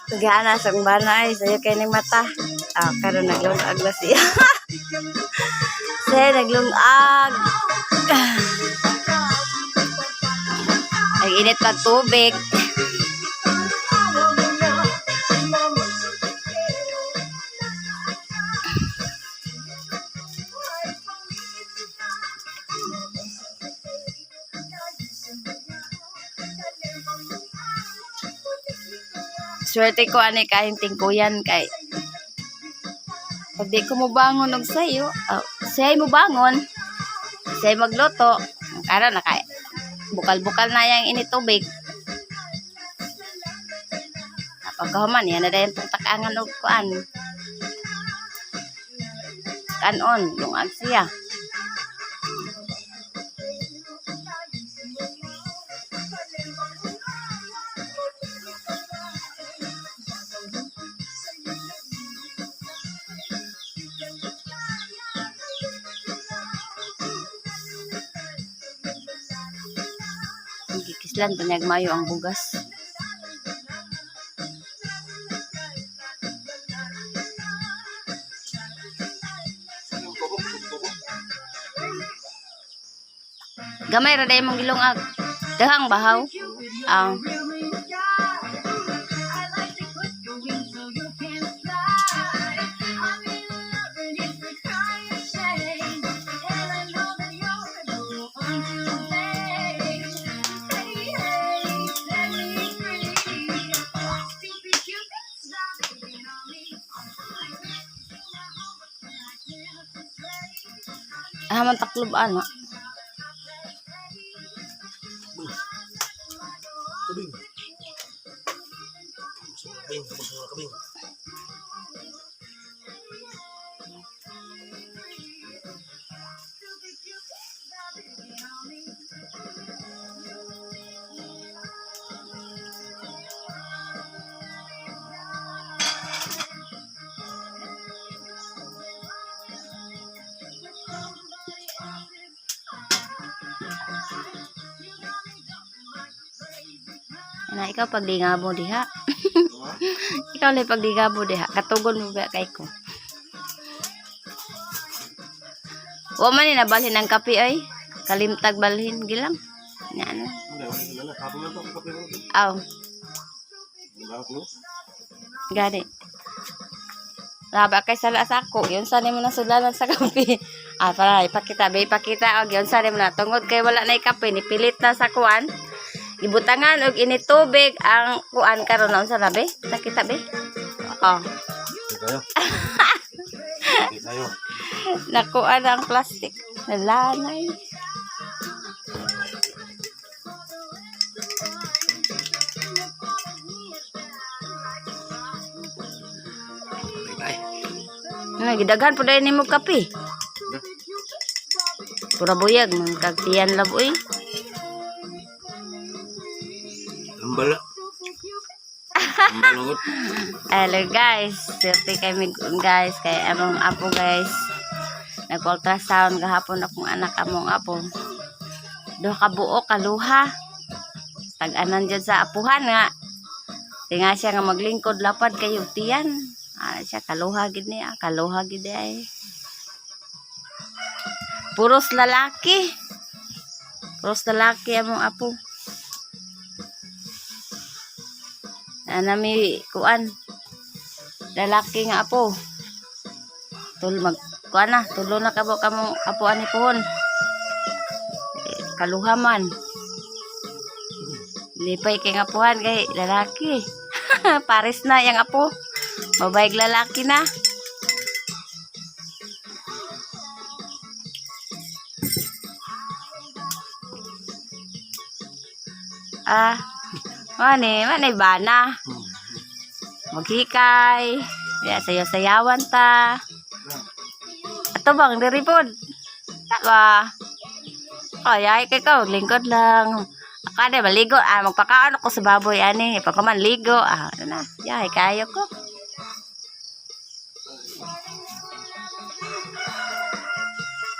Gana sa bana ay sayo kay ning mata. Ah, karon naglungag na siya. Siya naglungag. Ang init pag tubig. Swerte ko ani kayong tingkuyan kay pag di ko mo bangon og sayo, oh, siya'y mo bangon, siya'y magluto, karon naka bukal-bukal na yang init tubig. Pagkahuman, yan na dayon tong takangan og kuan. Kanon, lungag siya. Gikislan tanyag mayo ang bugas. Gamay ra day mong gilungag. Dahang bahaw. Ang ah, man taklob ana. Kabing. Kabing, tapos na kabing. Na ikaw paglinga mo diha. Ikaw lang paglinga mo diha. Katugon mo ba kay ko? Wa man ni nabalhin ang kape ay. Kalimtag balhin gilang. Nya na. Hindi, wala sila na. Hapon na to, kape mo to. Aw, Wala ko. gani. Laba kay sala sa ako. Yun sa nimo na sulanan sa kape. Ah, para ipakita, be ipakita og yun sa nimo na tungod kay wala na kape ni pilit na sa kuan. Ibutangan og ini tubig ang kuan karon na unsa na be? Nakita be? Oh. Hindi tayo. Hindi tayo. Nakuha na ang plastic. Nalanay. Hindi tayo. Ano, gidaghan po dahil nimo kape. Pura buyag, man kagtiyan lab uy. Ang bala. Ang balot. Hello guys, swerte kami guys kay among apo guys. Nag-ultrasound gahapon akong anak among apo. Duha ka buok kaluha. Tag-anan dyan sa apuhan nga. Tinga siya nga maglingkod lapad kayo tiyan. Ah, siya kaluha gid niya, kaluha gid ay. Puros lalaki. Puros lalaki among apo. Anami kuan. Lalaki nga apo. Tul mag kuan na, tulo na kabo kamo apo ani pohon. Eh, kaluha man. Lipay kay nga apuhan kay lalaki. Pares na yang apo. Babae lalaki na. Ah, mani, mani bana. Maghikay. Ya, sayaw-sayawan ta. Ato bang diri pod. Ba. Ay, ay kay ka maglingkod lang. Akade maligo, ah magpakaon ako sa baboy ani, pagkaman ligo, ah ano na. Yay kayo ko.